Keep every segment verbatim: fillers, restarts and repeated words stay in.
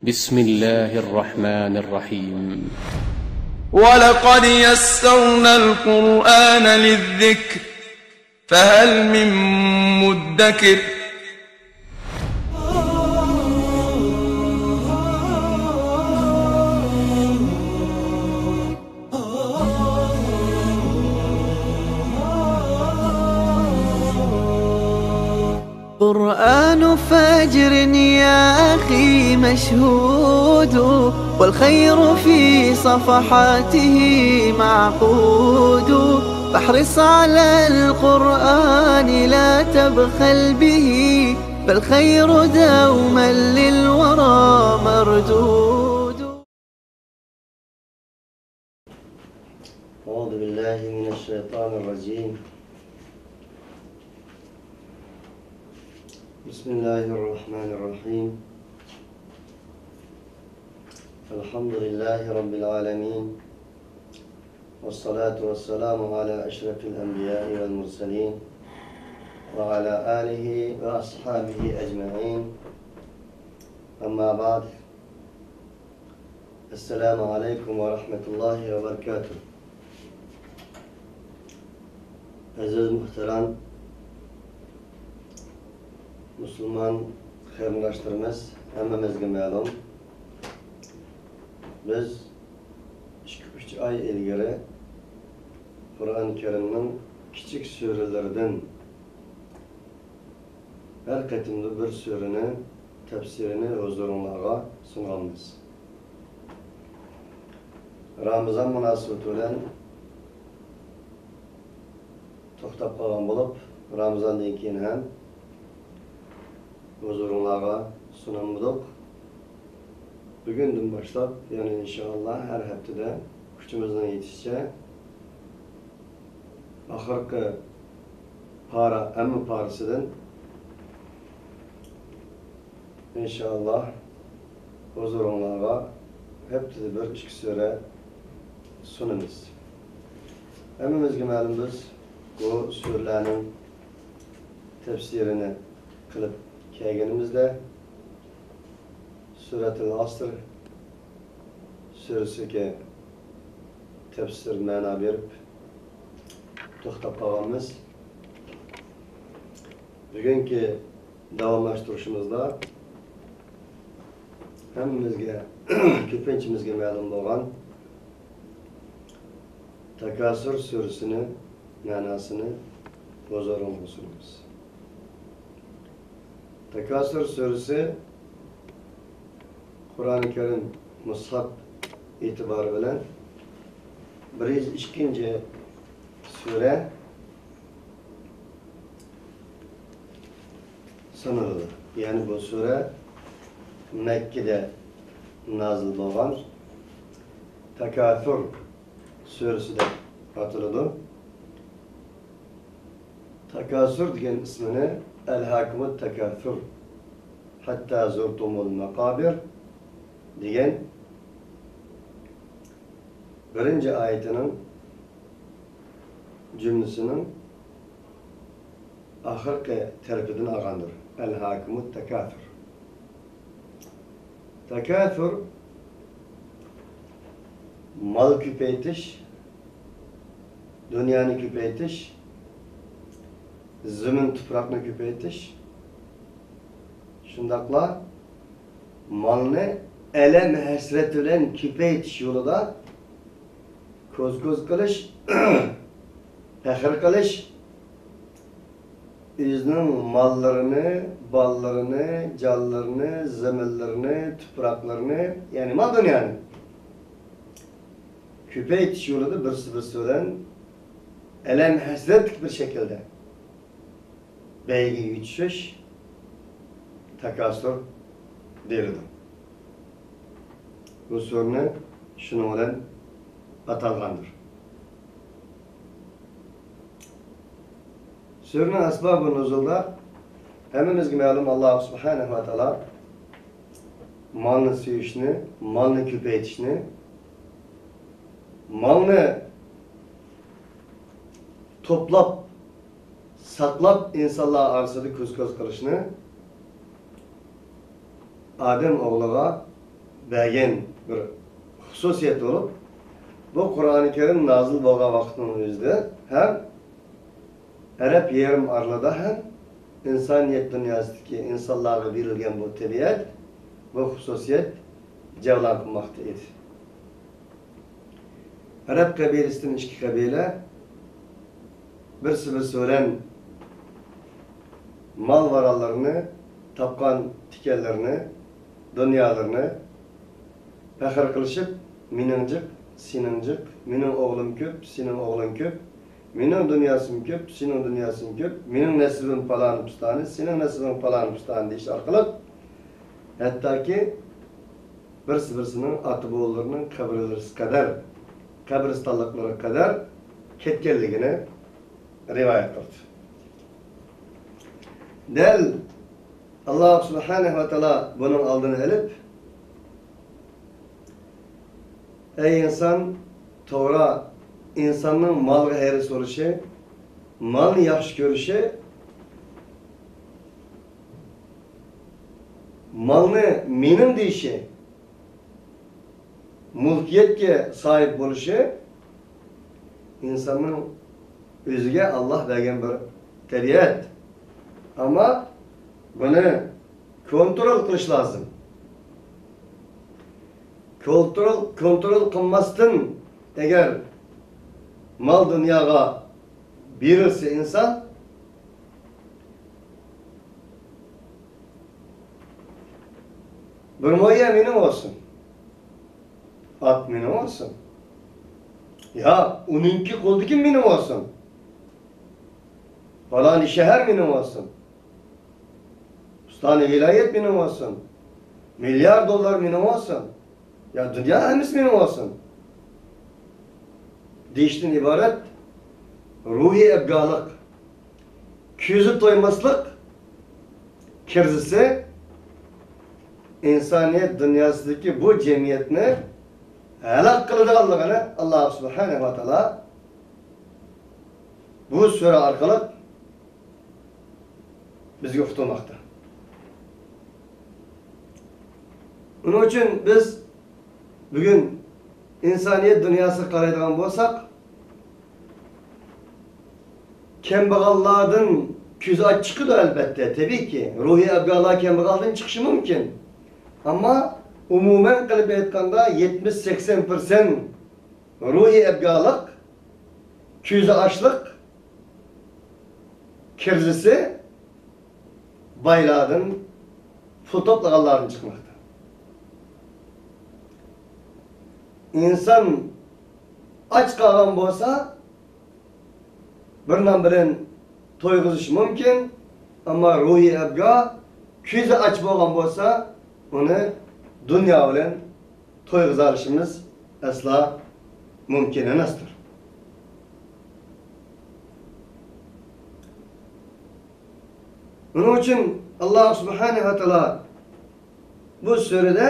بسم الله الرحمن الرحيم. ولقد يسرنا القرآن للذكر فهل من مدكر. قرآن فجر يا أخي مشهود، والخير في صفحاته معقود، فاحرص على القرآن لا تبخل به، فالخير دوما للورى مردود. أعوذ بالله من الشيطان الرجيم. بسم الله الرحمن الرحيم. الحمد لله رب العالمين. والصلاة والسلام على أشرف الأنبياء والمرسلين وعلى آله وأصحابه أجمعين. أما بعد. السلام عليكم ورحمة الله وبركاته. ئەزىز مۇھتەرەم مۇسۇلمان قېرىنداشلىرىمىز، ھەممىمىزگە مەلۇم، بىز ئىككى-ئۈچ ئاي ئىلگىرى قۇرئان كەرىمنىڭ كىچىك سۈرىلىرىدىن ھەر قېتىمدا بىر سۈرىنى تەپسىرىنى ھۇزۇرۇڭلارغا سۇنغانمىز. رامىزان مۇناسىۋىتى بىلەن توختاپ قالغان بولۇپ، رامىزاندىن كېيىن ھەم ھۇزۇرۇڭلارغا سۇنالمىدۇق. بۈگۈندىن باشلاپ، يەنى ئىنشائاللا ھەر ھەپتىدە كۈچىمىزنىڭ يېتىشىچە ئاخىرقى پارا، ئەمما پارىسىدىن ئىنشائاللا ھۇزۇرۇڭلارغا ھەپتىدە بىر ئىككى سۈرە سۇنىمىز. ھەممىمىزگە مەلۇم، بىز بۇ سۈرىلەرنىڭ تەپسىرىنى قىلىپ كەلگىنىمىزدە، سۈرەتۇل ئەسر سۈرىسىگە تەپسىر مەنا بېرىپ توختاپ قالغانمىز. بۈگۈنكى داۋاملاشتۇرۇشىمىزدا ھەممىمىزگە، كۆپىنچىمىزگە مەلۇم بولغان تاكاسۇر سۈرىسىنى مەناسىنى ھۇزۇرۇڭلارغا سۇنىمىز. تاكاسۇر سۈرىسى قۇرئانى كەرىم مۇسھەپ ئېتىبارى بىلەن بىر يۈز ئىككىنچى سۈرە سانىلىدۇ. يەنى بۇ سۈرە مەككىدە نازىل بولغان تاكاسۇر سۈرىسى دەپ ئاتىلىدۇ. تاكاسۇر دېگەن ئىسمىنى «ئەلھاكۇمۇت تاكاسۇر ھەتتا زۇرتۇمۇل ماقابىر» دېگەن بىرىنچى ئايىتىنىڭ جۈملىسىنىڭ ئاخىرقى تەرىپىدىن ئالغاندۇر. «ئەلھاكۇمۇت تاكاسۇر». تاكاسۇر، مال كۆپەيتىش، دۇنيانى كۆپەيتىش، زېمىن تۇپراقنى كۆپەيتىش، شۇنداقلا مالنى ئەلەم ھەسرەت بىلەن كۆپەيتىش يولىدا كوز-كوز قىلىش، پەخىر قىلىش، ئۆزىنىڭ ماللىرىنى، بالىلىرىنى، جانلىرىنى، زېمىنلىرىنى، تۇپراقلىرىنى، يەنى مال-دۇنيانى كۆپەيتىش يولىدا بىرسى-بىرسى بىلەن ئەلەم-ھەسرەتلىك بىر شەكىلدە بەيگە يۈتۈشۈش تاكاسۇر دېيىلىدۇ. بۇ سۈرىنى شۇنىڭ بىلەن ئاتالغاندۇر. سۈرىنىڭ ئەسبابى نۇزۇلدا ھەممىمىزگە مەلۇم، ئاللا سۇبھانەھۇ ۋە تائالا مالنى سۆيۈشنى، مالنى كۆپەيتىشنى، مالنى توپلاپ، ساقلاپ، ئىنسانلار ئارىسىدا كۆز-كۆز قىلىشنى ئادەم ئوغلىغا بەرگەن بىر خۇسۇسىيەت بولۇپ، بۇ قۇرئانى كەرىم نازىل بولغان ۋاقىتنىڭ ئۆزىدە ھەم ئەرەب يېرىم ئارىلىدا ھەم ئىنسانىيەت دۇنياسىدىكى ئىنسانلارغا بېرىلگەن بۇ تەبىئەت، بۇ خۇسۇسىيەت جەۋلان قىلماقتا ئىدى. ئەرەب قەبىلىسىدىن ئىككى قەبىلە بىرسى بىرسى بىلەن مال-ماراللىرىنى، تاپقان تىكەنلىرىنى، دۇنيالىرىنى پەخىر قىلىشىپ، مېنىڭ جىق، سېنىڭ جىق، مېنىڭ ئوغلۇم كۆپ، سېنىڭ ئوغلۇڭ كۆپ، مېنىڭ دۇنياسىم كۆپ، سېنىڭ دۇنياسىڭ كۆپ، مېنىڭ نەسىبىم پالان پۇستانى، سېنىڭ نەسىبىڭ پالان پۇستانى دېيىش ئارقىلىق، ھەتتاكى بىرسى-بىرسىنىڭ ئاتا-بوۋىلىرىنىڭ قەبرىلىرىسى قەدەر، قەبرىستانلىقلىرى قەدەر كەتكەنلىكىنى رىۋايەت قىلدى. دەل ئاللا سۇبھانەھۇ ۋە تائالا بۇنىڭ ئالدىنى ئېلىپ، ئەي ئىنسان، توغرا، ئىنساننىڭ مالغا ھەرىس بولۇشى، مالنى ياخشى كۆرۈشى، مالنى مېنىڭ دېيىشى، مۇلكىيەتكە ساھىب بولۇشى ئىنساننىڭ ئۆزىگە ئاللا بەرگەن بىر تەبىئەت. ئەمما بۇنى كونترول قىلىش لازىم. كونترول، كونترول قىلماستىن ئەگەر مال دۇنياغا بېرىلسە ئىنسان، بىر مو يەر مېنىڭ بولسۇن. ئات مېنىڭ بولسۇن. يا ئۇنىڭكى قولىدىكى مېنىڭ بولسۇن. پالانى شەھەر مېنىڭ بولسۇن. پۇستانى ۋىلايەت مېنىڭ بولسۇن. مىليارد دوللار مېنىڭ بولسۇن. يا دۇنيا ھەممىسى مېنىڭ بولسۇن دېيىشتىن ئىبارەت روھىي ئەبگالىق، كۆزى تويماسلىق كىرىزىسى ئىنسانىيەت دۇنياسىدىكى بۇ جەمئىيەتنى ھالاك قىلىدىغانلىقىنى ئاللا سۇبھانەھۇ ۋە تائالا بۇ سۈرە ئارقىلىق بىزگە ئۇقتۇرماقتا. ئۇنىڭ ئۈچۈن بىز بۈگۈن ئىنسانىيەت دۇنياسىغا قارايدىغان بولساق، كەمبەغەللەردىن كۆز ئاچ چىقىدۇ ئەلبەتتە، تەبىئىيكى. روھىي ئەبگالار كەمبەغەلدىن چىقىشى مۇمكىن. ئەمما ئومۇمەن قىلىپ ئېيتقاندا، يەتمىش سەكسەن پىرسەنت روھىي ئەبگالىق، كۆزى ئاچلىق، كىرىزىسى بايلاردىن، پۇل توپلىغانلاردىن چىقماقتا. ئىنسان ئاچ قالغان بولسا، بىر نان بىلەن تويغۇزۇش مۇمكىن، ئەمما روھىي ئەبگا كۆزى ئاچ بولغان بولسا، ئۇنى دۇنيا بىلەن تويغۇزالىشىمىز ئەسلا مۇمكىن ئەمەستۇر. ئۇنىڭ ئۈچۈن ئاللا سۇبھانەھۇ ۋە تائالا بۇ سۈرىدە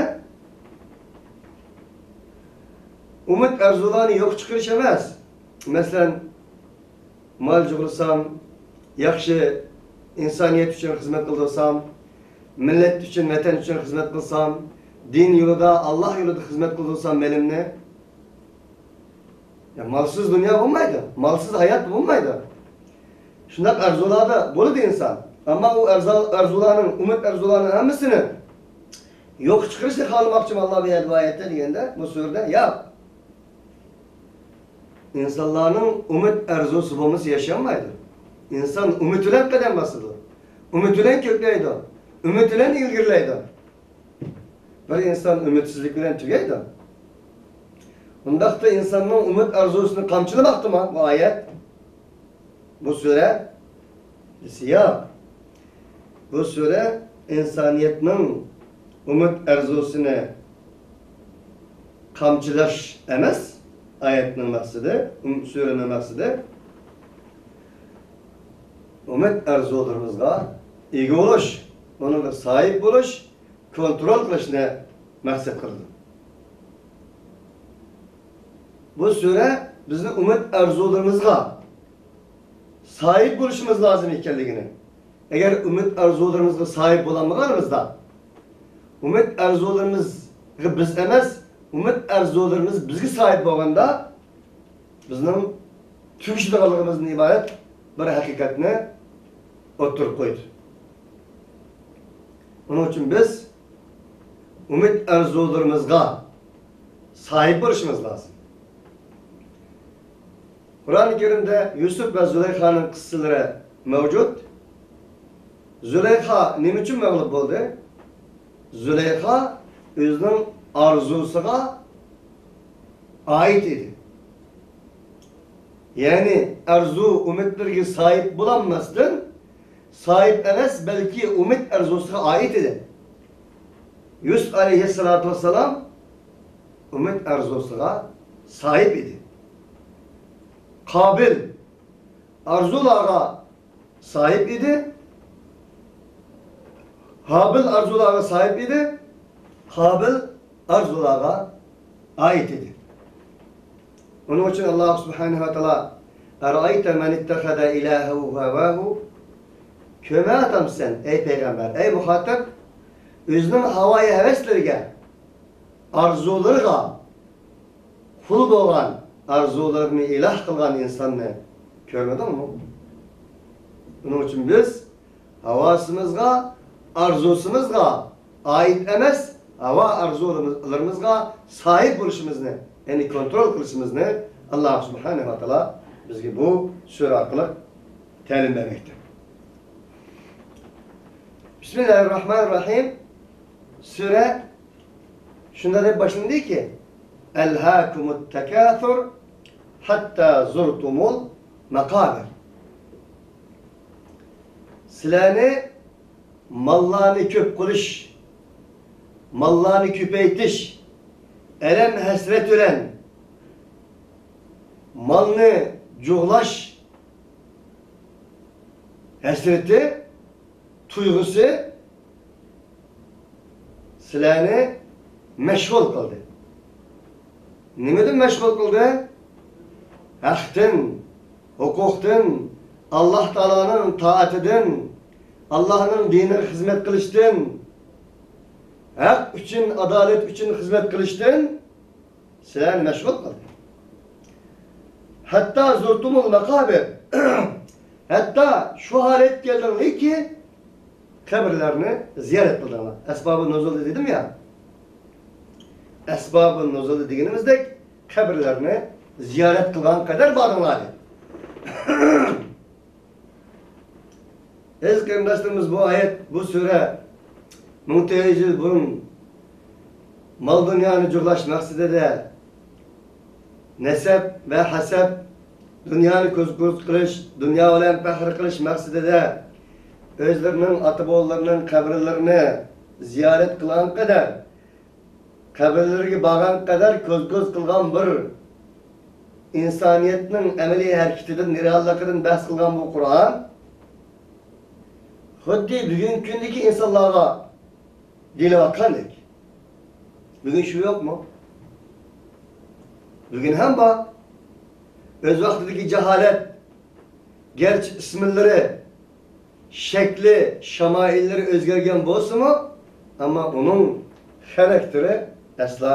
ئۈمىد ئارزۇلارنى يوققا چىقىرىش ئەمەس. مەسىلەن، مال جۇغلىسام، ياخشى ئىنسانىيەت ئۈچۈن خىزمەت قىلدۇرسام، مىللەت ئۈچۈن، ۋەتەن ئۈچۈن خىزمەت قىلسام، دىن يولىدا، ئاللا يولىدا خىزمەت قىلدۇرسام مېلىمنى. يا، مالسىز دۇنيا بولمايدۇ، مالسىز ھايات بولمايدۇ. شۇنداق ئارزۇلاردا بولىدۇ ئىنسان. ئەمما ئۇ ئارزۇ-، ئارزۇلارنىڭ، ئۈمىد ئارزۇلارنىڭ ھەممىسىنى يوققا چىقىرىشنى خالىماقچىمۇ ئاللا بۇ يەردە، بۇ ئايەتتە دېگەندە، بۇ سۈرىدە، ياق. ئىنسانلارنىڭ ئۈمىد ئارزۇسى بولمىسا ياشىيالمايدۇ. ئىنسان ئۈمىد بىلەن قەدەم باسىدۇ. ئۈمىد بىلەن كۆكلەيدۇ. ئۈمىد بىلەن ئىلگىرىلەيدۇ. بىر ئىنسان ئۈمىدسىزلىك بىلەن تۈگەيدۇ. ئۇنداقتا ئىنساننىڭ ئۈمىد ئارزۇسىنى قامچىلىماقتىمۇ بۇ ئايەت؟ بۇ سۈرە؟ دېسە، ياق. بۇ سۈرە ئىنسانىيەتنىڭ ئۈمىد ئارزۇسىنى قامچىلاش ئەمەس ئايەتنىڭ مەقسىتى، ئۈم-، سۈرىنىڭ مەقسىتى ئۈمىد ئارزۇلىرىمىزغا ئىگە بولۇش، ئۇنىڭغا ساھىب بولۇش، كونترول قىلىشنى مەقسەت قىلىدۇ. بۇ سۈرە بىزنى ئۈمىد ئارزۇلىرىمىزغا ساھىب بولۇشىمىز لازىم ئىكەنلىكىنى، ئەگەر ئۈمىد ئارزۇلىرىمىزغا ساھىب بولالمىغانىمىزدا، ئۈمىد ئارزۇلىرىمىز بىز ئەمەس، ئۈمىد ئارزۇلىرىمىز بىزگە ساھىب بولغاندا، بىزنىڭ تۈگىشىدىغانلىقىمىزدىن ئىبارەت بىر ھەقىقەتنى ئوتتۇرىغا قويدى. ئۇنىڭ ئۈچۈن بىز ئۈمىد ئارزۇلىرىمىزغا ساھىب بولۇشىمىز لازىم. قۇرئان كەرىمدە يۈسۈپ ۋە زۇلەيخانىڭ قىسسىلىرى مەۋجۇت. زۇلەيخا نېمە ئۈچۈن مەغلۇپ بولدى؟ زۇلەيخا ئۆزىنىڭ ئارزۇسىغا ئائىت ئىدى. يەنى ئارزۇ ئۈمىدلىرىگە ساھىب بولالماستىن، ساھىب ئەمەس، بەلكى ئۈمىد ئارزۇسىغا ئائىت ئىدى. يۈسۈپ ئەلەيھىسسالاتۇ ۋەسسالام ئۈمىد ئارزۇسىغا ساھىب ئىدى. قابىل ئارزۇلارغا ساھىب ئىدى. ھابىل ئارزۇلارغا ساھىب ئىدى. قابىل ئارزۇلارغا ئائىت ئىدى. ئۇنىڭ ئۈچۈن ئاللاھ سۇبھانەھۇ ۋە تائالا، «ئەرەئەيتە مەنىتتەخەزە ئىلاھەھۇ ھەۋاھۇ»، كۆرمەيۋاتامسەن، ئەي پەيغەمبەر، ئەي مۇخاتەب، ئۆزىنىڭ ھاۋايى ھەۋەسلىرىگە، ئارزۇلىرىغا قۇل بولغان، ئارزۇلىرىنى ئىلاھ قىلغان ئىنساننى كۆرمىدىڭمۇ؟ ئۇنىڭ ئۈچۈن بىز ھاۋاسىمىزغا، ئارزۇسىمىزغا ئائىت ئەمەس، ھاۋا ئارزۇلىرىمىزغا ساھىب بولۇشىمىزنى، يەنى كونترول قىلىشىمىزنى ئاللاھ سۇبھانەھۇ ۋە تائالا بىزگە بۇ سۈرە ئارقىلىق تەلىم بەرمەكتە. بىسمىللاھىررەھمانىررەھىم. سۈرە شۇنداق دەپ باشلىنىدىكى، «ئەلھاكۇمۇت تەكاسۇر ھەتتا زۇرتۇمۇل مەقابىر.» سىلەرنى ماللارنى كۆپ قىلىش، ماللارنى كۆپەيتىش، ئەلەم ھەسرەت بىلەن مالنى جۇغلاش ھەسرىتى، تۇيغۇسى سىلەرنى مەشغۇل قىلدى. نېمىدىن مەشغۇل قىلدى؟ ھەقتىن، ھوقۇقتىن، ئاللاھ تائالانىڭ تائىتىدىن، ئاللاھنىڭ دىنىغا خىزمەت قىلىشتىن، ھەق ئۈچۈن، ئادالەت ئۈچۈن خىزمەت قىلىشتىن سىلەرنى مەشغۇل قىلدى. ھەتتا زۇرتۇمۇل مەقابىر. ھەتتا شۇ ھالەتكە كەلدىڭلاركى، قەبرىلەرنى زىيارەت قىلدىڭلار. ئەسبابى نۇزۇلدا دېدىم يا. ئەسبابى نۇزۇلدا دېگىنىمىزدەك، قەبرىلەرنى زىيارەت قىلغان قەدەر باردىڭلار دېدى. ئەزىز قېرىنداشلىرىمىز، بۇ ئايەت، بۇ سۈرە مىڭ تۆت يۈز يىل بۇرۇن مال-دۇنيانى جۇغلاش مەقسىتىدە، نەسەب ۋە ھەسەب، دۇنيانى كۆز-كۆز قىلىش، دۇنيا بىلەن پەخىر قىلىش مەقسىتىدە ئۆزلىرىنىڭ ئاتا-بوۋىلىرىنىڭ قەبرىلىرىنى زىيارەت قىلغان قەدەر، قەبرىلىرىگە بارغان قەدەر كۆز-كۆز قىلغان بىر ئىنسانىيەتنىڭ ئەمەلىي ھەرىكىتىدىن، رېئاللىقىدىن بەھس قىلغان بۇ قۇرئان خۇددى بۈگۈنكى كۈندىكى ئىنسانلارغا دېيىلىۋاتقاندەك. بۈگۈن شۇ يوقمۇ؟ بۈگۈن ھەم بار. ئۆز ۋاقتىدىكى جاھالەت، گەرچە ئىسىملىرى، شەكلى، شامائىللىرى ئۆزگەرگەن بولسىمۇ، ئەمما ئۇنىڭ خاراكتېرى ئەسلا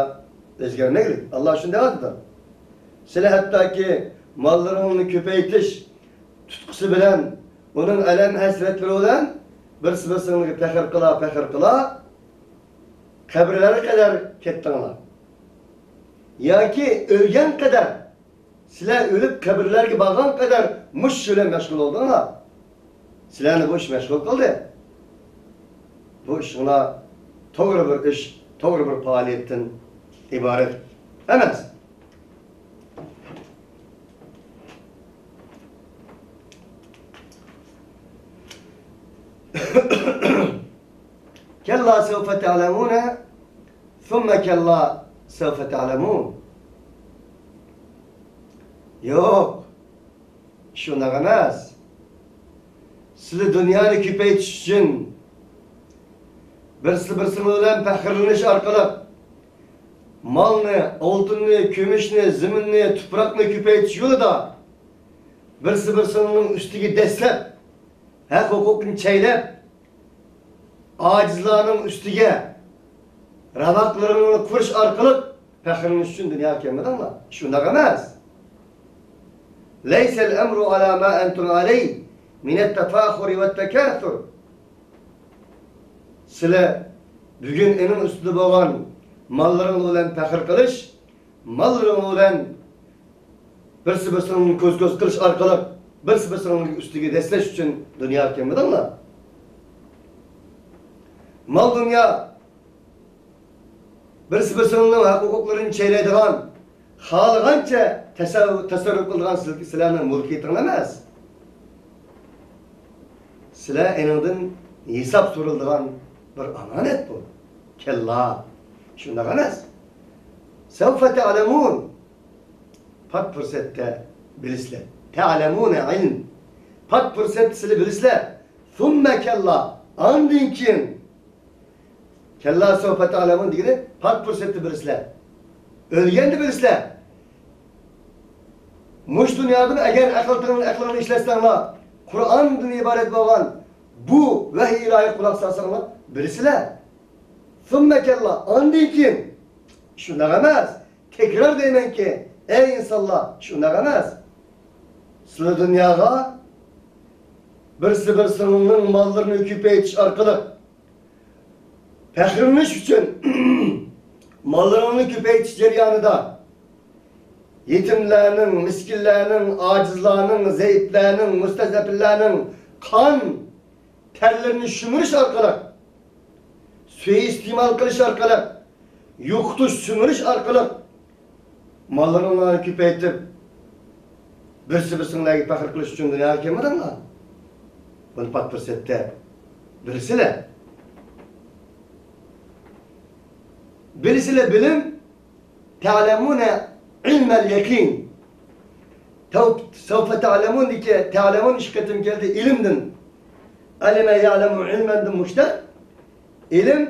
ئۆزگەرمەيدۇ. ئاللا شۇنداق دەۋاتىدۇ. سىلەر ھەتتاكى ماللىرىڭنى كۆپەيتىش تۇتقۇسى بىلەن، ئۇنىڭ ئەلەم ھەسرەتلىرى بىلەن بىرسى بىرسىڭلارغا پەخىر قىلا، پەخىر قىلا، قەبرىلەرگە قەدەر كەتتىڭلار. ياكى ئۆلگەن قەدەر، سىلەر ئۆلۈپ قەبرىلەرگە بارغان قەدەر مۇشۇ ئىش بىلەن مەشغۇل بولدۇڭلار. سىلەرنى بۇ ئىش مەشغۇل قىلدى. بۇ ئىشىڭلار توغرا بىر ئىش، توغرا بىر پائالىيەتتىن ئىبارەت ئەمەس. كلا سوف تعلمون ثم كلا سوف تعلمون. يوق، شۇنداق ئەمەس. سىلى دۇنيانى كۆپەيتىش ئۈچۈن، بىرسى بىرسىڭىز بىلەن پەخىرلىنىش ئارقىلىق، مالنى، ئالتۇننى، كۈمۈشنى، زېمىننى، تۇپراقنى كۆپەيتىش يولىدا، بىرسى بىرسىنىڭ ئۈستىگە دەسسەپ، ھەق ھوقۇقنى چەيلەپ، ئاجىزلارنىڭ ئۈستىگە راۋاقلىرىڭنى قۇرۇش ئارقىلىق پەخىرلىنىش ئۈچۈن دۇنياغا كەلمىدىڭلار. شۇنداق ئەمەس. ليس الأمر على ما أنتم عليه من التفاخر والتكاثر. سىلەر بۈگۈن ئېنىڭ ئۈستىدە بولغان ماللىرىڭ بىلەن پەخىر قىلىش، ماللىرىڭ بىلەن بىرسى بىرسىنىڭ كۆز كۆز قىلىش ئارقىلىق بىرسى بىرسىنىڭ ئۈستىگە دەسسەش ئۈچۈن دۇنياغا كەلمىدىڭلار. مال دۇنيا بىرسى بىرسىنىڭ ھەق ھوقۇقلىرىنى چەيلەيدىغان، خالىغانچە تەسەۋ-، تەسەررۇپ قىلىدىغان سىز-، سىلەرنىڭ مۈلكىيىتىڭلار ئەمەس. سىلەر ئېنىڭدىن ھېساب سورىلىدىغان بىر ئامانەت بۇ. كەللا. شۇنداق ئەمەس. سەۋفە تەلەمۇن. پات پۇرسەتتە بىلىسىلەر. تەلەمۇنە ئىلم. پات پۇرسەتتە سىلەر بىلىسىلەر. ثم كلا. ئاندىن كېيىن كلا سوفا تەلەمۇن دېگىنى پات پۇرسەتتە بىلىسىلەر. ئۆلگەندە بىلىسىلەر. مۇشۇ دۇنيادىمۇ ئەگەر ئەقىل تىڭ-، ئەقلىڭنى ئىشلەتسەڭلار، قۇرئاندىن ئىبارەت بولغان بۇ ۋەھىي ئىلاھىي قۇلاق سالساڭلار، بىلىسىلەر. ثم كلا، ئاندىن كېيىن، شۇنداق ئەمەس، تەكرار دەيمەنكى، ئەي ئىنسانلار، شۇنداق ئەمەس. سىلەر دۇنياغا بىرسى بىرسىنىڭ ماللىرىنى كۆپەيتىش ئارقىلىق پەخىرلىنىش ئۈچۈن ماللىرىڭنى كۆپەيتىش جەريانىدا يېتىملەرنىڭ، مىسكىنلەرنىڭ، ئاجىزلارنىڭ، زەئىپلەرنىڭ، مۇستەزئەپلەرنىڭ قان تەرلىرىنى شۈمۈرۈش ئارقىلىق، سۇيىئىستېمال قىلىش ئارقىلىق، يوقىتىش، سۈمۈرۈش ئارقىلىق ماللىرىڭلارنى كۆپەيتىپ، بىرسى بىرسىڭلارغا پەخىر قىلىش ئۈچۈن دۇنياغا كەلمىدىڭلار. بۇنى پات پۇرسەتتە بىلسىلە. بىلسىلە بىلىم، تەلەمۇنە ئىلمەل يەقىن. تەۋ-، سەۋفە تەلەمۇندىكى تەلەمۇن ئىككى قېتىم كەلدى ئىلىمدىن. ئەلىمە يەلەمۇ ئىلمەندىن مۇشتەق. ئىلىم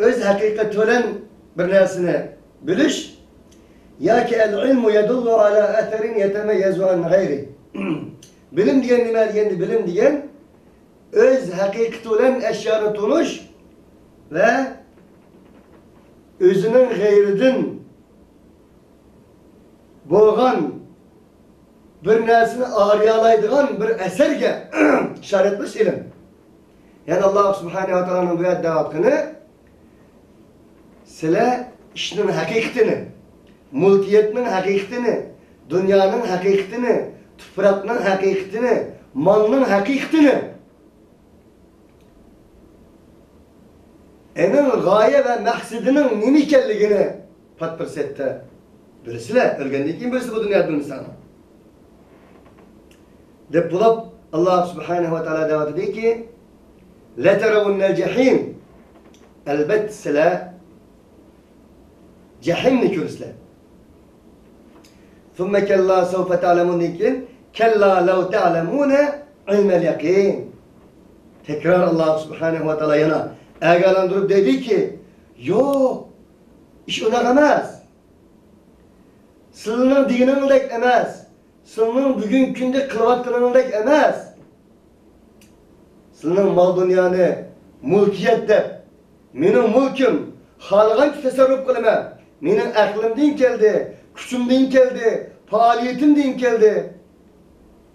ئۆز ھەقىقىتى بىلەن بىر نەرسىنى بىلىش ياكى ئەل ئىلمۇ يەدۇللۇ ئەلا ئەسەرىن يەتەمەييەزۇ ئەن غەيرى. بىلىم دېگەن نېمە دېگەندە، بىلىم دېگەن ئۆز ھەقىقىتى بىلەن ئەشيانى تونۇش ۋە ئۆزىنىڭ غەيرىدىن بولغان بىر نەرسىنى ئايرىيالايدىغان بىر ئەسەرگە ئىشارەت قىلىش ئىلىم. يەنى ئاللا سۇبھانەھۇ ۋە تائالانىڭ بۇ يەردە دەۋاتقىنى، سىلەر ئىشنىڭ ھەقىقىتىنى، مۇلكىيەتنىڭ ھەقىقىتىنى، دۇنيانىڭ ھەقىقىتىنى، تۇپراقنىڭ ھەقىقىتىنى، مالنىڭ ھەقىقىتىنى، ئېنىڭ غايە ۋە مەقسىتىنىڭ نېمە ئىكەنلىكىنى پات پۇرسەتتە بىلىسىلەر، ئۆلگەندىن كېيىن بىلىسىلەر، بۇ دۇنيادا بىلمىسەڭلار. دەپ بولۇپ، ئاللا سۇبھانەھۇ ۋە تائالا دەۋاتىدۇكى، لەتەرەۋۇننەل جەھىم. ئەلبەتتە سىلەر جەھىمنى كۆرىسىلەر. ثم كلا سوف تعلمون دىن كېيىن، كلا لو تعلمون علم اليقين. تەكرار ئاللا سۇبھانەھۇ ۋە تائالا يەنە ئاگاھلاندۇرۇپ دەيدۇكى، يوق، ئىش ئۇنداق ئەمەس. سىلىنىڭ دېگىنىڭدەك ئەمەس. سىلىنىڭ بۈگۈنكى كۈندە قىلىۋاتقىنىڭدەك ئەمەس. سىلىنىڭ مال-دۇنيانى مۈلكىيەت دەپ، مېنىڭ مۈلكۈم، خالىغانچە تەسەررۇپ قىلىمەن، مېنىڭ ئەقلىمدىن كەلدى، كۈچۈمدىن كەلدى، پائالىيىتىمدىن كەلدى.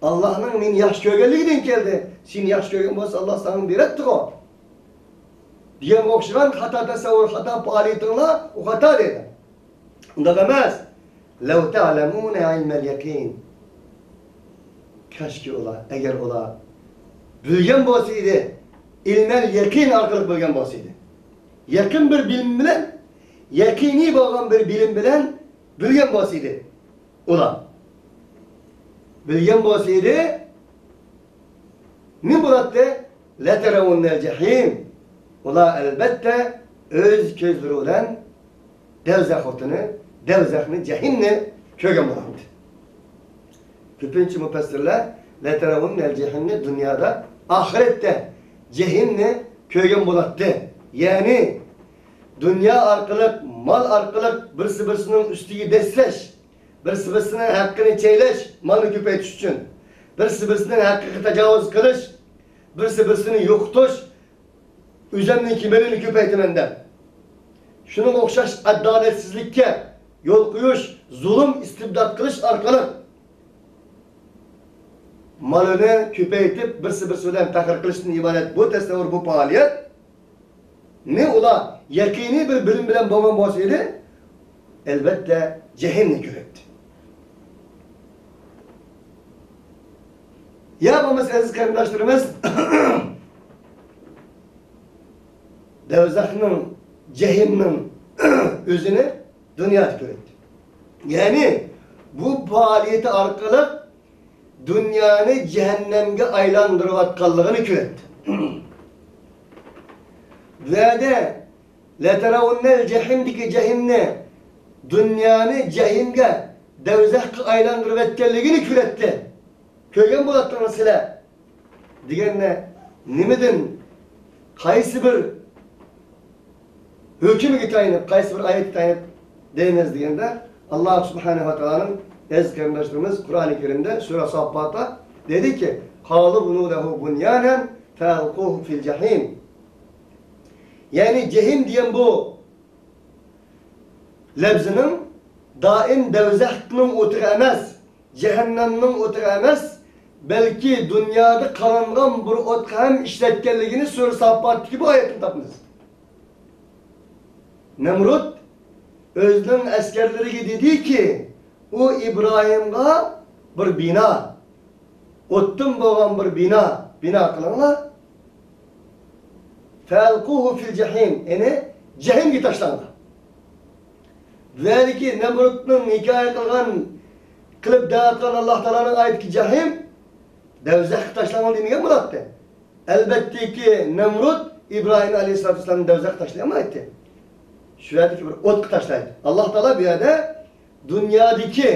ئاللانىڭ مېنى ياخشى كۆرگەنلىكىدىن كەلدى. سېنى ياخشى كۆرگەن بولسا، ئاللا ساڭا بېرەتتىغۇ. دېگەنگە ئوخشىغان خاتا تەسەۋۋۇر، خاتا پائالىيىتىڭلار، ئۇ خاتا دەيدۇ. ئۇنداق ئەمەس. لەۋ تەلەمۇنە ئىلمەل يەقىن. كاشكى ئۇلار، ئەگەر ئۇلار بىلگەن بولسا ئىدى، ئىلمەل يەقىن ئارقىلىق بىلگەن بولسا ئىدى. يېقىن بىر بىلىم بىلەن، يەقىنىي بولغان بىر بىلىم بىلەن بىلگەن بولسا ئىدى ئۇلار. بىلگەن بولسا ئىدى، نېمە بولاتتى؟ لەتەرەۋۇننەل جەھىم. ئۇلار ئەلبەتتە ئۆز كۆزلىرى بىلەن دەۋزەخ ئوتىنى، دەۋزەخنى، جەھىمنى كۆرگەن بولاتتى. كۆپىنچە مۇپەسسىرلەر لەتەرەۋۇننەل جەھىمنى دۇنيادا، ئاخىرەتتە جەھىمنى كۆرگەن بولاتتى. يەنى دۇنيا ئارقىلىق، مال ئارقىلىق بىرسى بىرسىنىڭ ئۈستىگە دەسسەش، بىرسى بىرسىنىڭ ھەققىنى چەيلەش، مالنى كۆپەيتىش ئۈچۈن، بىرسى بىرسىنىڭ ھەققىگە تاجاۋۇز قىلىش، بىرسى بىرسىنى يوقىتىش، ئۆزۈمنىڭكى مېلىنى كۆپەيتىمەن دەپ. شۇنىڭغا ئوخشاش ئادالەتسىزلىككە يول قويۇش، زۇلۇم، ئىستىبدات قىلىش ئارقىلىق مالىنى كۆپەيتىپ، بىرسى بىرسى بىلەن پەخىر قىلىشتىن ئىبارەت بۇ تەسەۋۋۇر، بۇ پائالىيەتنى ئۇلار يەقىنىي بىر بىلىم بىلەن بولغان بولسا ئىدى، ئەلۋەتتە، جەھەننەمنى كۆرەتتى. يا بولمىسا، ئەزىز قېرىنداشلىرىمىز، دەۋزەخنىڭ، جەھەننەمنىڭ ئۆزىنى دۇنيادا كۆرەتتى. يەنى بۇ پائالىيىتى ئارقىلىق دۇنيانى جەھەننەمگە ئايلاندۇرۇۋاتقانلىقىنى كۆرەتتى. بۇ يەردە لەتەرەۋۇننەل جەھىمدىكى جەھىمنى، دۇنيانى جەھىمگە، دەۋزەخكە ئايلاندۇرۇۋەتكەنلىكىنى كۆرەتتى. كۆرگەن بولاتتىڭىز سىلەر. دېگەندە، نېمىدىن، قايسى بىر ھۆكۈمگە تايىنىپ، قايسى بىر ئايەتكە تايىنىپ دەيمىز دېگەندە، ئاللا سۇبھانەھۇ ۋە تائالانىڭ ئەزىز قېرىنداشلىرىمىز قۇرئانى كەرىمدە سۈرە ساففاتتا دېدىكى، قالوا ابنوا له بنيانا فألقوه في الجحيم. يەنى جەھىم دېگەن بۇ لەپزىنىڭ دائىم دەۋزەخنىڭ ئوتىغا ئەمەس، جەھەننەمنىڭ ئوتىغا ئەمەس، بەلكى دۇنيادا قالانغان بىر ئوتقا ھەم ئىشلەتكەنلىكىنى سۈرە ساففاتتىكى بۇ ئايەتتىن تاپىمىز. نەمرۇت ئۆزىنىڭ ئەسكەرلىرىگە دېدىكى، ئۇ ئىبراھىمغا بىر بىنا، ئوتتىن بولغان بىر بىنا، بىنا قىلىڭلار. فەلقۇھۇ فىل جەھىم، يەنى جەھىمگە تاشلاڭلار. بۇ يەردىكى نەمرۇتنىڭ ھېكايە قىلغان، قىلىپ دەۋاتقان ئاللا تائالانىڭ ئايىتىدىكى جەھىم، دەۋزەخكە تاشلاڭلار دېمىگەن بولاتتى. ئەلۋەتتىكى، نەمرۇت ئىبراھىم ئەلەيھىسسالاتۇ ۋەسسالامنى دەۋزەخكە تاشلىيالمايتتى. شۇ يەردىكى بىر ئوتقا تاشلايتتى. ئاللا تائالا بۇ يەردە دۇنيادىكى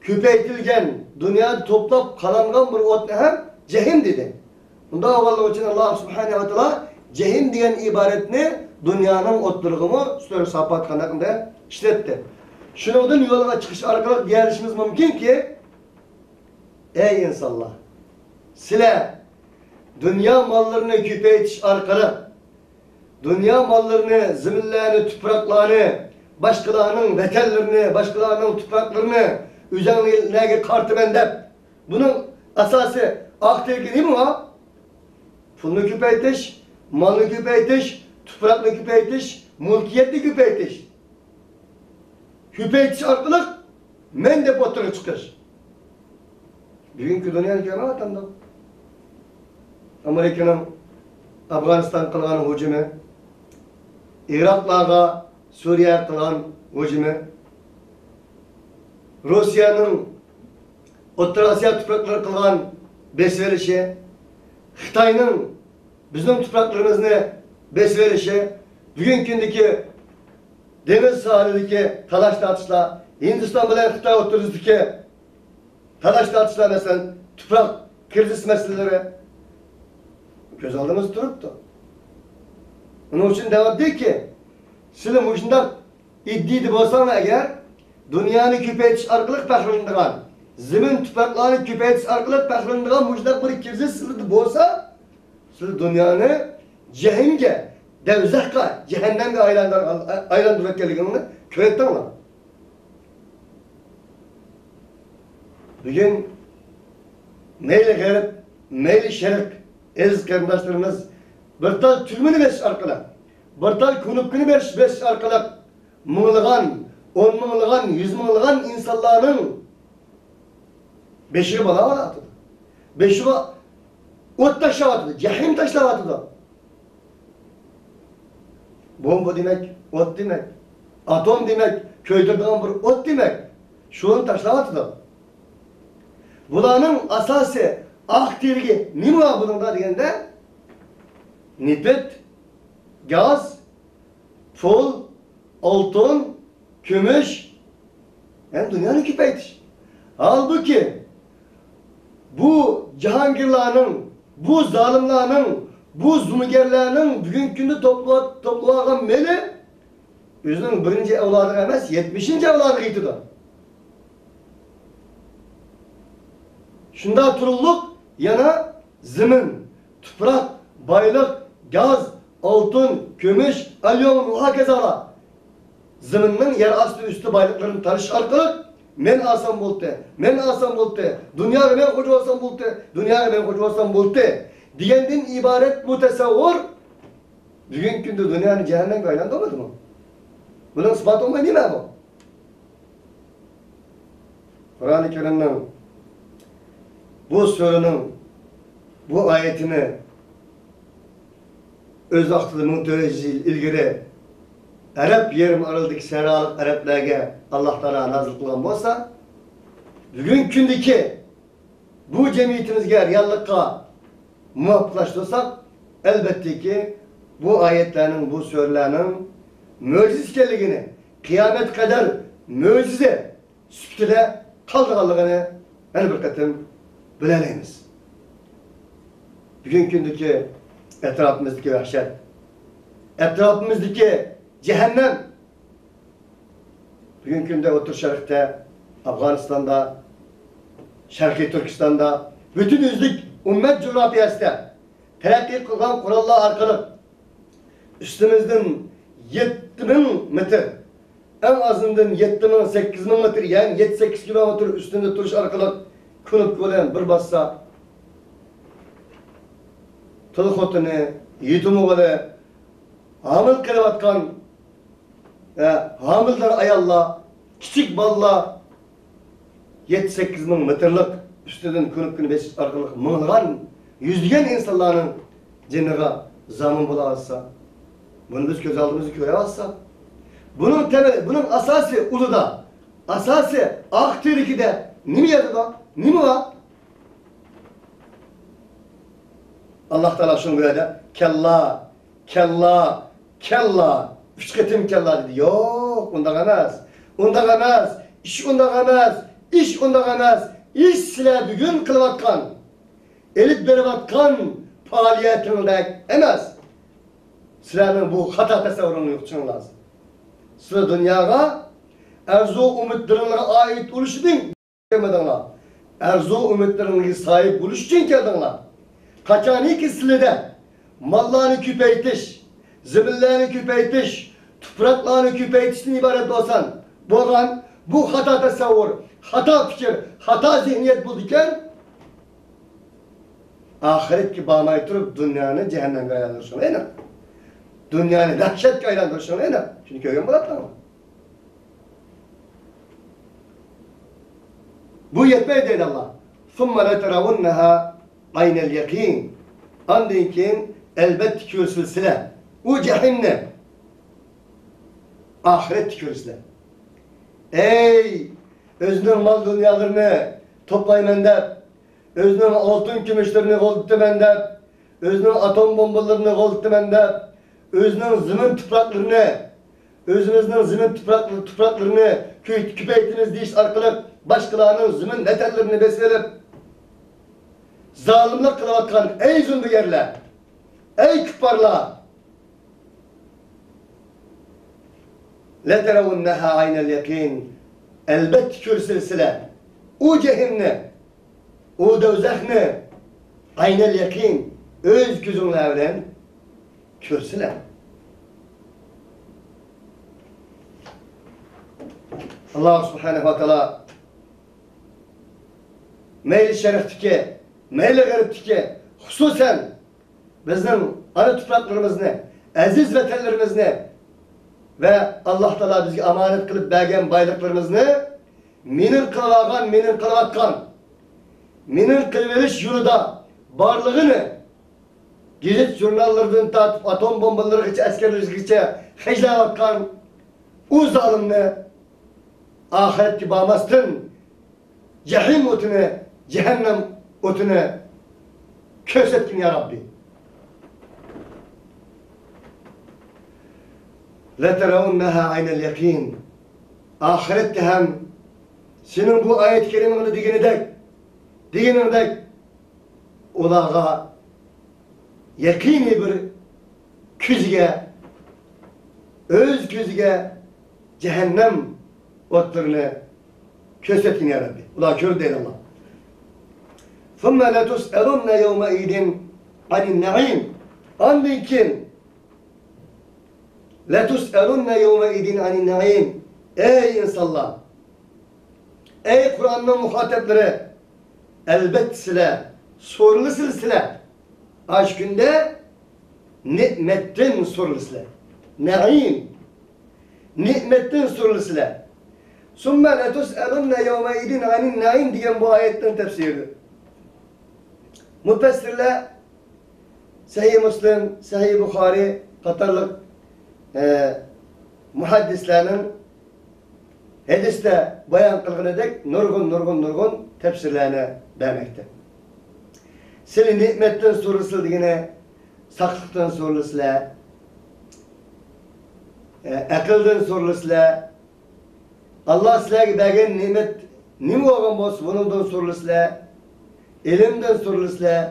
كۆپەيتىلگەن، دۇنيادا توپلاپ قالانغان بىر ئوتنى ھەم جەھىم دېدى. ئۇنداق بولغانلىقى ئۈچۈن ئاللا سۇبھانەھۇ ۋە تائالا جەھىم دېگەن ئىبارەتنى دۇنيانىڭ ئوتلىرىغىمۇ سۈرە ساففات قانداق ئىشلەتتى. شۇنىڭدىن يولغا چىقىش ئارقىلىق دېيەلىشىمىز مۇمكىنكى، ئەي ئىنسانلار! سىلەر دۇنيا ماللىرىنى كۆپەيتىش ئارقىلىق، دۇنيا ماللىرىنى، زېمىنلەرنى، تۇپراقلارنى، باشقىلارنىڭ ۋەتەنلىرىنى، باشقىلارنىڭ تۇپراقلىرىنى ئۆزۈڭلارگە قارىتىمەن دەپ، بۇنىڭ ئاساسى ئاخىرقى نېمە؟ پۇلنى كۆپەيتىش، مالنى كۆپەيتىش، تۇپراقنى كۆپەيتىش، مۈلكىيەتنى كۆپەيتىش. كۆپەيتىش ئارقىلىق مەن دەپ ئوتتۇرىغا چىقىش. بۈگۈنكى دۇنيانى كۆرمەيۋاتامدۇ؟ ئامېرىكىنىڭ ئافغانىستانغا قىلغان ھۇجۇمى، ئىراقلارغا، سۈرىيەگە قىلغان ھۇجۇمى، روسىيەنىڭ ئوتتۇرا ئاسىيا تۇپراقلىرىغا قىلغان بېسىۋېلىشى، خىتاينىڭ بىزنىڭ تۇپراقلىرىمىزنى بېسىۋېلىشى، بۈگۈنكى كۈندىكى دېڭىز ساھىلىدىكى تالاش-تارتىشلار، ھىندىستان بىلەن خىتاي ئوتتۇرىسىدىكى تالاش-تارتىشلار، مەسىلەن، تۇپراق كىرىزىس مەسىلىلىرى كۆز ئالدىمىزدا تۇرۇپتۇ. ئۇنىڭ ئۈچۈن دەۋاتىدۇكى، سىلەر مۇشۇنداق ئىدىيىدە بولساڭلار ئەگەر، دۇنيانى كۆپەيتىش ئارقىلىق پەخىرلىنىدىغان، زېمىن تۇپراقلارنى كۆپەيتىش ئارقىلىق پەخىرلىنىدىغان مۇشۇنداق بىر كىرىزىس سىلەردە بولسا، سىلەر دۇنيانى جەھەننەمگە، دەۋزەخكە، جەھەننەمگە ئايلاندۇرغان، ئايلاندۇرۇۋەتكەنلىكىڭلارنى كۆرۈۋەتتىڭلار. بۈگۈن مەيلى غەرب، مەيلى شەرق، ئەزىز قېرىنداشلىرىمىز، بىر تال تۈگمىنى بېسىش ئارقىلىق، بىر تال كۇنۇپكىنى بېسىش، بېسىش ئارقىلىق مىڭلىغان، ئون مىڭلىغان، يۈز مىڭلىغان ئىنسانلارنىڭ بېشىغا بالا ئاتىدۇ. بېشىغا ئوت تاشلاۋاتىدۇ، جەھەننەم تاشلاۋاتىدۇ. بومبا دېمەك، ئوت دېمەك. ئاتوم دېمەك، كۆيدۈرىدىغان بىر ئوت دېمەك. شۇنى تاشلاۋاتىدۇ. بۇلارنىڭ ئاساسىي ئاق تېرىكى نېمە بار بۇنىڭدا دېگەندە، نېفىت، گاز، پۇل، ئالتۇن، كۈمۈش، يەنى دۇنيانى كۆپەيتىش. ھالبۇكى، بۇ جاھانگىرلارنىڭ، بۇ زالىملارنىڭ، بۇ زۇلمىگەرلەرنىڭ بۈگۈنكى كۈندە توپلا-، توپلىۋالغان مېلى ئۆزىنىڭ بىرىنچى ئەۋلادىغا ئەمەس، يەتمىشىنچى ئەۋلادىغا يېتىدۇ. شۇنداق تۇرۇقلۇق يەنە زېمىن، تۇپراق، بايلىق، گاز، ئالتۇن، كۈمۈش، ئەليۇمىن ۋە ھاكازالار. زېمىننىڭ يەر ئاستى ئۈستى بايلىقلىرىنى تالىشىش ئارقىلىق، مەن ئالسام بولدى، مەن ئالسام بولدى، دۇنياغا مەن خوجا بولسام بولدى، دۇنياغا مەن خوجا بولسام بولدى، دېگەندىن ئىبارەت بۇ تەسەۋۋۇر بۈگۈنكى كۈندە دۇنيانى جەھەننەمگە ئايلاندۇرمىدىمۇ؟ بۇنىڭ ئىسپاتى بولماي نېمە بۇ؟ قۇرئانى كەرىمنىڭ بۇ سۈرىنىڭ بۇ ئايىتىنى ئۆز ۋاقتىدا مىڭ تۆت يۈز يىل ئىلگىرى ئەرەب يېرىم ئارىلىدىكى سەھرالىق ئەرەبلەرگە ئاللا تائالا نازىل قىلغان بولسا، بۈگۈنكى كۈندىكى بۇ جەمئىيىتىمىزگە، رېئاللىققا مۇۋاپىقلاشتۇرساق، ئەلۋەتتىكى، بۇ ئايەتلەرنىڭ، بۇ سۈرىلەرنىڭ مۆجىزە ئىكەنلىكىنى، قىيامەتكە قەدەر مۆجىزە سۈپىتىدە قالىدىغانلىقىنى يەنە بىر قېتىم بىلەلەيمىز. بۈگۈنكى كۈندىكى ئەتراپىمىزدىكى ۋەھشەت، ئەتراپىمىزدىكى جەھەننەم، بۈگۈنكى كۈندە ئوتتۇرا شەرقتە، ئافغانىستاندا، شەرقىي تۈركىستاندا، پۈتۈن يۈزلۈك ئۈممەت جۇغراپىيەسىدە تەرەققىي قىلغان قوراللار ئارقىلىق ئۈستىمىزدىن يەتتە مىڭ مېتىر، ئەڭ ئازىندىن يەتتە مىڭ، سەككىز مىڭ مېتىر، يەنى يەتتە، سەككىز كىلومېتىر ئۈستىدە تۇرۇش ئارقىلىق كۇنۇپكا بىلەن بىر باسسا، تۇل خوتۇنى، يېتىم ئوغلى، ھامىلە قېلىۋاتقان ۋە ھامىلىدار ئاياللار، كىچىك بالىلار، يەتتە، سەككىز مىڭ مېتىرلىق ئۈستىدىن كۇنۇپكىنى بېسىش ئارقىلىق مىڭلىغان، يۈزلىگەن ئىنسانلارنىڭ جېنىغا زامىن بولۇۋاتسا، بۇنى بىز كۆز ئالدىمىزدا كۆرۈۋاتساق، بۇنىڭ تەمە-، بۇنىڭ ئاساسىي ئۇلىدا، ئاساسىي ئاق تېرىكىدە نېمە ياتىدۇ؟ نېمە بار؟ ئاللا تائالا شۇنىڭ بۇ يەردە كەللا، كەللا، كەللا، ئۈچ قېتىم كەللا دېدى. يوق، ئۇنداق ئەمەس. ئۇنداق ئەمەس. ئىش ئۇنداق ئەمەس. ئىش ئۇنداق ئەمەس. ئىش سىلەر بۈگۈن قىلىۋاتقان، ئېلىپ بېرىۋاتقان پائالىيەتىڭدەك ئەمەس. سىلەرنىڭ بۇ خاتا تەسەۋۋۇرۇڭلار يوقىتىشىڭ لازىم. سىلەر دۇنياغا ئارزۇ ئۈمىدلىرىڭلارغا ئائىت ئۇرۇشىدىن كەلمىدىڭلار. ئارزۇ ئۈمىدلىرىڭلارغا ساھىب بولۇش ئۈچۈن كەلدىڭلار. قاچانكى سىلىدە ماللارنى كۆپەيتىش، زېمىنلارنى كۆپەيتىش، تۇپراقلارنى كۆپەيتىشتىن ئىبارەت بولسا، بولغان بۇ خاتا تەسەۋۋۇر، خاتا پىكىر، خاتا زېھنىيەت بولىدىكەن، ئاخىرەتكە بارماي تۇرۇپ دۇنيانى جەھەننەمگە ئايلاندۇرۇشۇڭ ئېنىق. دۇنيانى دەھشەتكە ئايلاندۇرۇشۇڭ ئېنىق. شۇنى كۆرگەن بولاتتىڭلار. بۇ يەتمەي دەيدۇ ئاللا. ثم لترونها عين اليقين. ئاندىن كېيىن ئەلۋەتتە كۆرىسىلەر سىلەر ئۇ جەھەننەمنى. ئاخىرەتتە كۆرىسىلەر. ئەي، ئۆزىنىڭ مال دۇنيالىرىنى توپلايمەن دەپ، ئۆزىنىڭ ئالتۇن كۈمۈشلىرىنى غولىتىمەن دەپ، ئۆزىنىڭ ئاتوم بومبىلىرىنى غولىتىمەن دەپ، ئۆزىنىڭ زېمىن تۇپراقلىرىنى، ئۆزىمىزنىڭ زېمىن تۇپراق-، تۇپراقلىرىنى كۆ-، كۆپەيتىمىز دېيىش ئارقىلىق باشقىلارنىڭ زېمىن ۋەتەنلىرىنى بېسىۋېلىپ، زالىملىق قىلىۋاتقان ئەي زومىگەرلەر، ئەي كۇپپارلار! لترونها عين اليقين. ئەلۋەتتە كۆرىسىلەر سىلەر ئۇ جەھەننەمنى، ئۇ دوزاخنى، عين اليقين، ئۆز كۆزۈڭلار بىلەن كۆرىسىلەر. ئاللا سۇبھانەھۇ ۋە تائالا مەيلى شەرقتىكى، مەيلى غەربتىكى، خۇسۇسەن بىزنىڭ ئانا تۇپراقلىرىمىزنى، ئەزىز ۋەتەنلىرىمىزنى ۋە ئاللا تائالا بىزگە ئامانەت قىلىپ بەرگەن بايلىقلىرىمىزنى مېنىڭ قىلىۋالغان، مېنىڭ قىلىۋاتقان، مېنىڭ قىلىۋېلىش يولىدا بارلىقىنى، گېزىت ژۇرناللىرىدىن تارتىپ ئاتوم بومبىلىرىغىچە، ئەسكەرلىرىگىچە خەجلەۋاتقان ئۇ زالىمنى ئاخىرەتكە بارماستىن، جەھىم ئوتىنى، جەھەننەم ئوتىنى كۆرسەتكىن، يا رەببى. لترونها عين اليقين. ئاخىرەتتە ھەم سېنىڭ بۇ ئايەت كەرىمىڭدە دېگىنىدەك، دېگىنىڭدەك ئۇلارغا يەقىنىي بىر كۆزىگە، ئۆز كۆزىگە جەھەننەم ئوتلىرىنى كۆرسەتكىن، يا رەببى. ئۇلار كۆردى، دەيدۇ ئاللا. ثم لتسألن يومئذ عن النعيم. ئاندىن كېيىن لَتُسْأَلُنَّ يَوْمَئِذٍ عَنِ النَّعِيمِ. ئەي ئىنسانلار! ئەي قۇرئاننىڭ مۇخاتەپلىرى! ئەلۋەتتە سىلەر سورىلىسىلەر سىلەر. ئاشۇ كۈندە نېمەتتىن سورىلىسىلەر. نەئىم. نېمەتتىن سورىلىسىلەر. ثُمَّ لَتُسْأَلُنَّ يَوْمَئِذٍ عَنِ النَّعِيمِ دېگەن بۇ ئايەتنىڭ تەپسىرى. مۇپەسسىرلەر سەھىھ مۇسلىم، سەھىھ بۇخارىي قاتارلىق، ئە، مۇھەددىسلەرنىڭ ھەدىستە بايان قىلغىنىدەك نۇرغۇن، نۇرغۇن، نۇرغۇن تەپسىرلەرنى بەرمەكتە. سىلى نېمەتتىن سورىسىلەر دېگىنى، ساقلىقتىن سورىسىلەر، ئە، ئەقىلدىن سورىسىلەر، ئاللا سىلەرگە بەرگەن نېمەت نېمە بولغان بولسا، بۇنىڭدىن سورىسىلەر، ئىلىمدىن سورىسىلەر،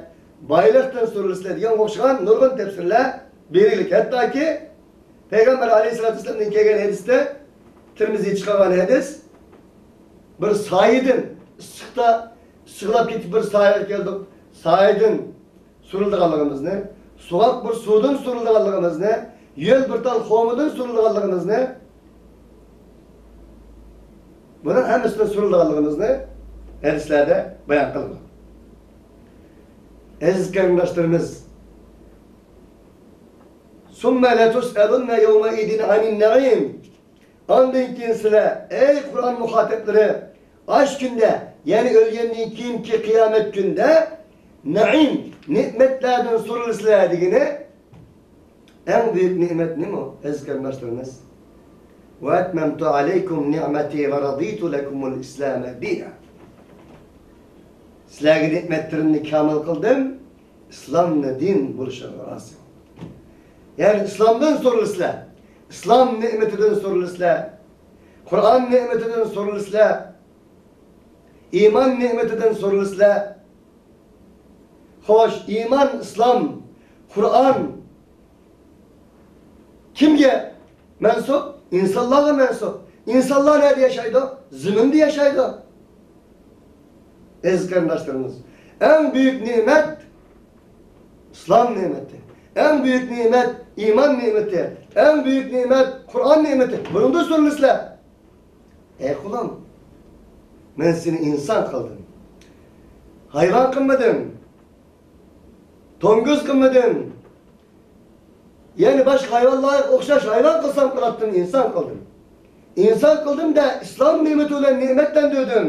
بايلىقتىن سورىسىلەر دېگەن ئوخشىغان نۇرغۇن تەپسىرلەر بېرىلگەن. ھەتتاكى پەيغەمبەر ئەلەيھىسسالاتۇ ۋەسسالامدىن كەلگەن ھەدىستە، تىرمىزىي چىقارغان ھەدىس، بىر سايىدىن، ئىسسىقتا، ئىسسىقلاپ كېتىپ بىر سايىغا كەلدۇق. سايىدىن سورىلىدىغانلىقىمىزنى، سوغۇق بىر سۇدىن سورىلىدىغانلىقىمىزنى، يۆل بىر تال خورمىدىن سورىلىدىغانلىقىمىزنى، بۇنىڭ ھەممىسىدىن سورىلىدىغانلىقىمىزنى ھەدىسلەردە بايان قىلغان. ئەزىز قېرىنداشلىرىمىز، ثُمَّ لَتُسْأَلُنَّ يَوْمَئِذٍ عَنِ النَّعِيمِ. ئاندىن كېيىن سىلەر، ئەي قۇرئان مۇخاتەپلىرى، ئاشۇ كۈندە، يەنى ئۆلگەندىن كېيىنكى قىيامەت كۈندە نەئىم، نېمەتلەردىن سورىلىسىلەر دېگىنى، ئەڭ بۈيۈك نېمەت نېمە ئۇ، ئەزىز قېرىنداشلىرىمىز؟ وَأَتْمَمْتُ عَلَيْكُمْ نِعْمَتِي وَرَضِيتُ لَكُمُ الْإِسْلَامَ دِينًا. سىلەرگە نېمەتلىرىمنى كامىل قىلدىم، ئىسلامنى دىن بولۇشىغا رازى. يەنى ئىسلامدىن سورىلىسىلەر، ئىسلام نېمىتىدىن سورىلىسىلەر، قۇرئان نېمىتىدىن سورىلىسىلەر، ئىمان نېمىتىدىن سورىلىسىلەر. خوش، ئىمان، ئىسلام، قۇرئان كىمگە مەنسۇپ؟ ئىنسانلارغا مەنسۇپ. ئىنسانلار نەدە ياشايدۇ؟ زېمىندا ياشايدۇ. ئەزىز قېرىنداشلىرىمىز، ئەڭ بۈيۈك نېمەت ئىسلام نېمىتى، ئەڭ بۈيۈك نېمەت ئىمان نېمىتى، ئەڭ بۈيۈك نېمەت قۇرئان نېمىتى. بۇنىڭدا سورىلىسىلەر. ئەي قۇلۇم، مەن سېنى ئىنسان قىلدىم. ھايۋان قىلمىدىم. توڭگۇز قىلمىدىم. يەنى باشقا ھايۋانلارغا ئوخشاش ھايۋان قىلسام قىلاتتىم، ئىنسان قىلدىم. ئىنسان قىلدىم-دە، ئىسلام نېمىتى بىلەن نېمەتلەندۈردۈم.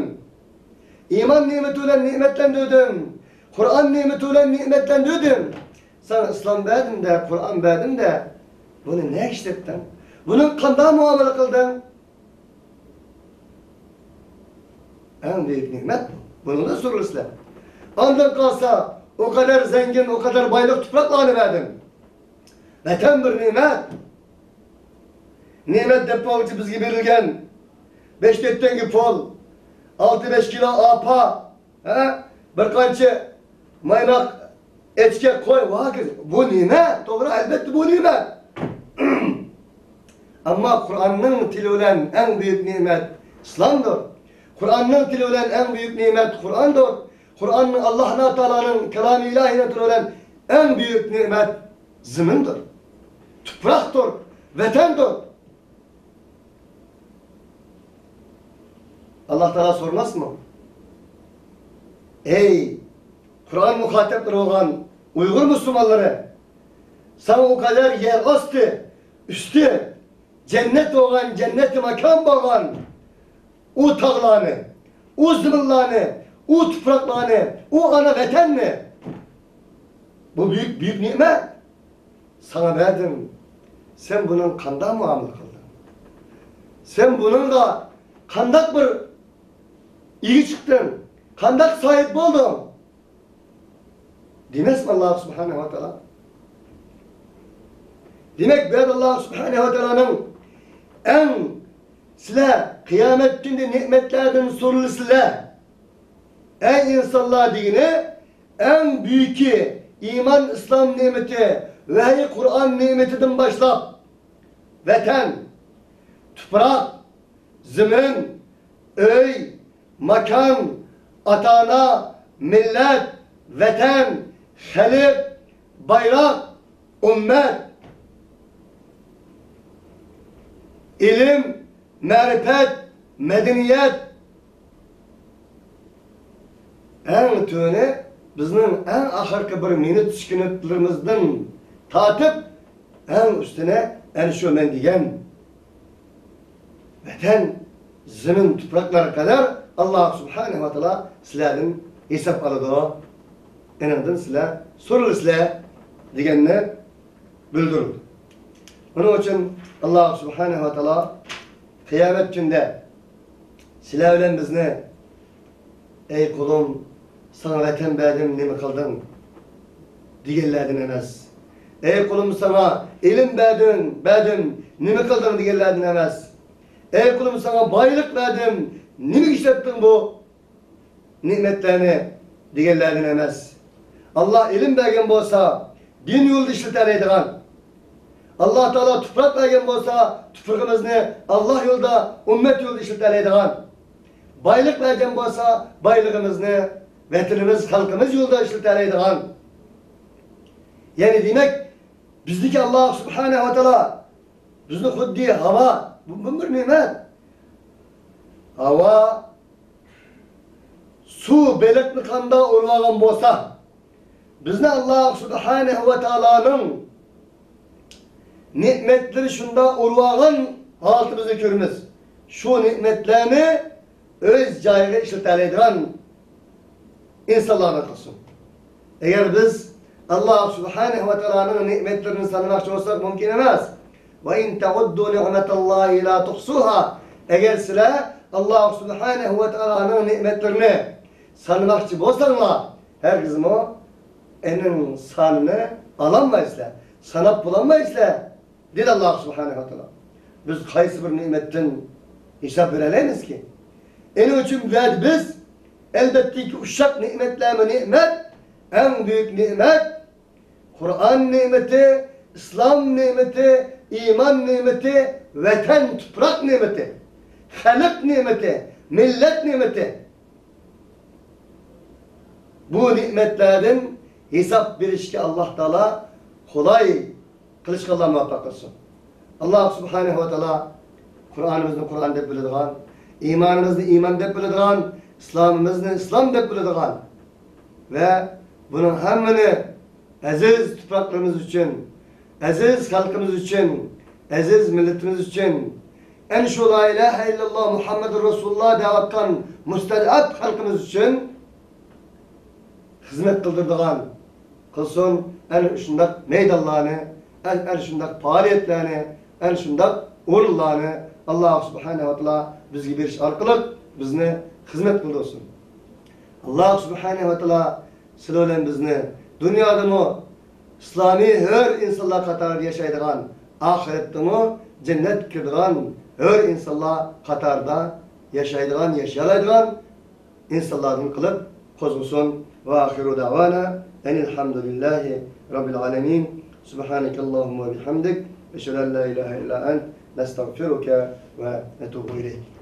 ئىمان نېمىتى بىلەن نېمەتلەندۈردۈم. قۇرئان نېمىتى بىلەن نېمەتلەندۈردۈم. ساڭا ئىسلام بەردىم-دە، قۇرئان بەردىم-دە، بۇنى نەگە ئىشلەتتىڭ؟ بۇنىڭغا قانداق مۇئامىلە قىلدىڭ؟ ئەڭ بۈيۈك نېمەت بۇ. بۇنىڭدىن سورىلىسىلەر. ئاندىن قالسا، ئۇ قەدەر زەڭگىن، ئۇ قەدەر بايلىق، تۇپراقلارنى بەردىم. ۋەتەن بىر نېمەت. نېمەت دەپ بولغۇچە بىزگە بېرىلگەن بەش تۆت تەڭگە پۇل، ئالتە بەش كىلو ئارپا، ھە؟ بىر قانچە مايماق، ئەچكە، قوي، ۋاكىز. بۇ نېمە؟ توغرا، ئەلۋەتتە بۇ نېمە. ئەمما قۇرئاننىڭ تىلى بىلەن ئەڭ بۈيۈك نېمەت ئىسلامدۇر. قۇرئاننىڭ تىلى بىلەن ئەڭ بۈيۈك نېمەت قۇرئاندۇر. قۇرئاننىڭ، ئاللاھ تائالانىڭ كالامى ئىلاھىنىڭ تىلى بىلەن ئەڭ بۈيۈك نېمەت زېمىندۇر، تۇپراقتۇر، ۋەتەندۇر. ئاللاھ تائالا سورىماسمۇ؟ ئەي قۇرئان مۇخاتەپلىرى بولغان ئۇيغۇر مۇسۇلمانلىرى، ساڭا ئۇ قەدەر يەر ئاستى، ئۈستى جەننەت بولغان، جەننەتتە ماكان بولغان ئۇ تاغلارنى، ئۇ زېمىنلارنى، ئۇ تۇپراقلارنى، ئۇ ئانا ۋەتەننى، بۇ بۈيۈك، بۈيۈك نېمەت. ساڭا بەردىم. سەن بۇنىڭغا قانداق مۇئامىلە قىلدىڭ؟ سەن بۇنىڭغا قانداق بىر ئىگە چىقتىڭ؟ قانداق ساھىب بولدۇڭ؟ دېمەسمۇ ئاللاھ سۇبھانەھۇ ۋە تائالا؟ دېمەك، بۇ يەردە ئاللاھ سۇبھانەھۇ ۋە تائالانىڭ ئەڭ سىلەر قىيامەت كۈنىدە نېمەتلەردىن سورىلىسىلەر، ئەي ئىنسانلار، دېگىنى ئەڭ بۈيۈكى ئىمان، ئىسلام نېمىتى، ۋەھىي، قۇرئان نېمىتىدىن باشلاپ، ۋەتەن، تۇپراق، زېمىن، ئۆي، ماكان، ئاتا-ئانا، مىللەت، ۋەتەن، خەلق، بايراق، ئۈممەت. ئىلىم، مەرىپەت، مەدەنىيەت، ئەڭ تۆۋىنى بىزنىڭ ئەڭ ئاخىرقى بىر مىنۇت، سېكۇنتلىرىمىزدىن تارتىپ، ئەڭ ئۈستىنى ئەنە شۇ مەن دېگەن ۋەتەن، زېمىن، تۇپراقلارغا قەدەر ئاللا سۇبھانەھۇ ۋە تائالا سىلەردىن ھېساب ئالىدۇ. ئېنىڭدىن سىلەر سورىلىسىلەر دېگەننى بىلدۈرىدۇ. ئۇنىڭ ئۈچۈن ئاللا سۇبھانەھۇ ۋە تائالا قىيامەت كۈنىدە سىلەر بىلەن بىزنى، «ئەي قۇلۇم، ساڭا ۋەتەن بەردىم، نېمە قىلدىڭ؟» دېگەنلەردىن ئەمەس. «ئەي قۇلۇم، ساڭا ئىلىم بەردىم، بەردىم، نېمە قىلدىڭ؟» دېگەنلەردىن ئەمەس. «ئەي قۇلۇم، ساڭا بايلىق بەردىم، نېمىگە ئىشلەتتىڭ بۇ نېمەتلەرنى؟» دېگەنلەردىن ئەمەس. ئاللا ئىلىم بەرگەن بولسا، دىن يولىدا ئىشلىتەلەيدىغان، ئاللا تائالا تۇپراق بەرگەن بولسا، تۇپرىقىمىزنى ئاللا يولىدا، ئۈممەت يولىدا ئىشلىتەلەيدىغان، بايلىق بەرگەن بولسا، بايلىقىمىزنى ۋەتىنىمىز، خەلقىمىز يولىدا ئىشلىتەلەيدىغان. يەنى دېمەك، بىزنىڭكى ئاللا سۇبھانەھۇ ۋە تائالا بىزنى خۇددى ھاۋا، بۇ، بۇ بىر نېمەت. ھاۋا، سۇ بېلىقنى قانداق ئۇرۇۋالغان بولسا، بىزنى ئاللا سۇبھانەھۇ ۋە تائالانىڭ نېمەتلىرى شۇنداق ئۇرۇۋالغان ھالىتىمىزنى كۆرىمىز. شۇ نېمەتلەرنى ئۆز جايىغا ئىشلىتەلەيدىغان ئىنسانلاردىن قىلسۇن. ئەگەر بىز ئاللا سۇبھانەھۇ ۋە تائالانىڭ نېمەتلىرىنى سانىماقچى بولساق، مۇمكىن ئەمەس. «ۋە ئىن تەئۇددۇ نىئمەتاللاھى لا تۇھسۇھا.» ئەگەر سىلەر ئاللا سۇبھانەھۇ ۋە تائالانىڭ نېمەتلىرىنى سانىماقچى بولساڭلار، ھەرگىزمۇ ئېنىڭ سانىنى ئالالمايسىلەر، ساناپ بولالمايسىلەر. دېدى ئاللا سۇبھانەھۇ ۋە تائالا. بىز قايسى بىر نېمەتتىن ھېساب بېرەلەيمىزكى؟ ئېنىڭ ئۈچۈن بۇ يەردە بىز، ئەلۋەتتىكى، ئۇششاق نېمەتلەرمۇ نېمەت، ئەڭ بۈيۈك نېمەت قۇرئان نېمىتى، ئىسلام نېمىتى، ئىمان نېمىتى، ۋەتەن، تۇپراق نېمىتى، خەلق نېمىتى، مىللەت نېمىتى. بۇ نېمەتلەردىن ھېساب بېرىشكە ئاللا تائالا قولاي قىلىشقا ئاللا مۇۋەپپەق قىلسۇن. ئاللا سۇبھانەھۇ ۋە تائالا قۇرئانىمىزنى قۇرئان دەپ بىلىدىغان، ئىمانىمىزنى ئىمان دەپ بىلىدىغان، ئىسلامىمىزنى ئىسلام دەپ بىلىدىغان ۋە بۇنىڭ ھەممىنى ئەزىز تۇپراقلىرىمىز ئۈچۈن، ئەزىز خەلقىمىز ئۈچۈن، ئەزىز مىللىتىمىز ئۈچۈن، ئەنە شۇ لا ئىلاھە ئىللاللا مۇھەممەدۇر رەسۇلۇللا دەۋاتقان مۇستەزئەپ خەلقىمىز ئۈچۈن خىزمەت قىلدۇرىدىغان قىلسۇن. ئەنە شۇنداق مەيدانلارنى، ئەن-، ئەنە شۇنداق پائالىيەتلەرنى، ئەنە شۇنداق ئورۇنلارنى ئاللا سۇبھانەھۇ ۋە تائالا بىزگە بېرىش ئارقىلىق بىزنى خىزمەت قىلدۇرسۇن. ئاللا سۇبھانەھۇ ۋە تائالا سىلەر بىلەن بىزنى دۇنيادىمۇ ئىسلامىي ھۆر ئىنسانلار قاتارىدا ياشايدىغان، ئاخىرەتتىمۇ جەننەتكە كىرىدىغان ھۆر ئىنسانلار قاتارىدا ياشايدىغان، ياشىيالايدىغان ئىنسانلاردىن قىلىپ قوزغىسۇن. وآخر دعوانا أن الحمد لله رب العالمين. سبحانك اللهم وبحمدك، أشهد أن لا إله إلا أنت، نستغفرك ونتوب إليك.